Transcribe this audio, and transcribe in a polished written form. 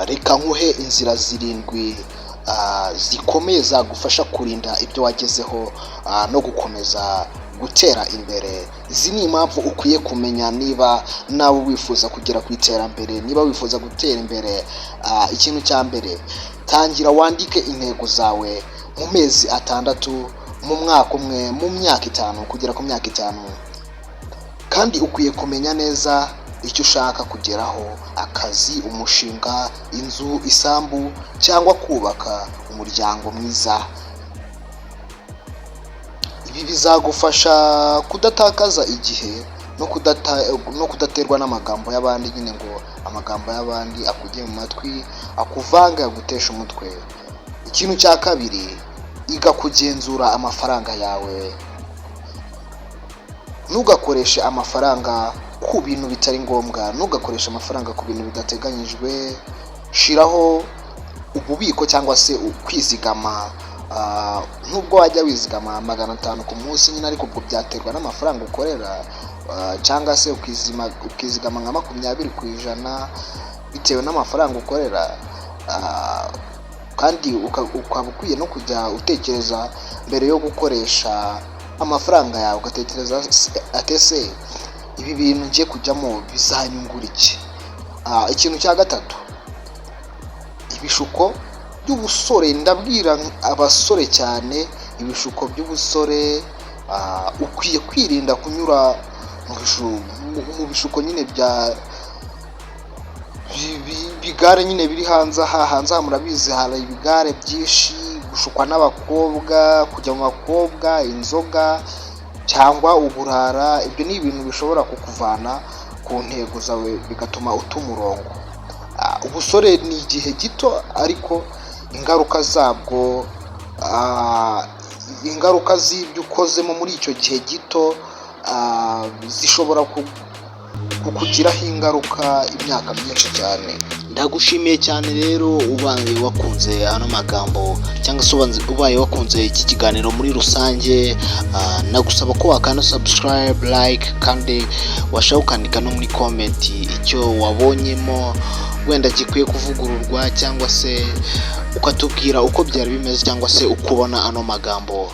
Reka nkuhe inzira zirindwi zikomeye zagufasha kurinda ibyo wagezeho no gukomeza gutera imbere. Izi ni impamvu ukwiye kumenya niba nawe wifuza kugera ku iterambere, niba wifuza gutera imbere. Ikintu cya mbere, tangira wandike intego zawe mu mezi 6, mu mwaka umwe, mu myaka 5, kugera ku myaka 5. Kandi ukwiye kumenya neza icyo ushaka kugeraho: akazi, umushinga, inzu, isambu cyangwa kubaka umuryango mwiza. Ibi bizagufasha kudatakaza igihe no kudaterwa n'amagambo y'abandi nyine, ngo amagambo y'abandi akujye mu matwi, akuvange, aguteshe umutwe. Ikintu cya kabiri, iga kugenzura amafaranga yawe. Ntugakoreshe amafaranga ku bintu bitari ngombwa, ntugakoreshe amafaranga ku bintu bidateganyijwe. Shiraho ububiko cyangwa se kwizigama. Nubwo wajya wizigama 500 ku munsi nyine, ariko ubwo byaterwa n'amafaranga ukorera, cyangwa se ukizigama nka 20% bitewe n'amafaranga ukorera. Kandi ukaba ukwiye no kujya utekereza mbere yo gukoresha amafaranga yawe, ugatekereza ati: "Ese ibi bintu ngiye kujyamo bizanyungura iki?" Ikintu cya gatatu, ibishuko by'ubusore. Ndabwira abasore cyane, ibishuko by'ubusore. Ukwiye kwirinda kunyura mu bishuko nyine bya bigare nyine biri hanze aha. Hanze aha murabizi hari ibigare byinshi: gushukwa n'abakobwa, kujya mu bakobwa, inzoga cyangwa uburara. Ibyo ni ibintu bishobora kukuvana ku ntego zawe, bigatuma uta umurongo. Ubusore ni igihe gito, ariko ingaruka zabwo, ingaruka z'ibyo ukozemo muri icyo gihe gito zishobora kukugiraho ingaruka imyaka myinshi cyane. Ndagushimiye cyane rero ubaye wakunze ano magambo cyangwa se ubaye wakunze iki kiganiro muri rusange. Nagusaba ko wakanda subscribe, like, kandi washaka ukandika no muri comment icyo wabonyemo wenda gikwiye kuvugururwa, cyangwa se ukatubwira uko byari bimeze, cyangwa se uko ubona ano magambo.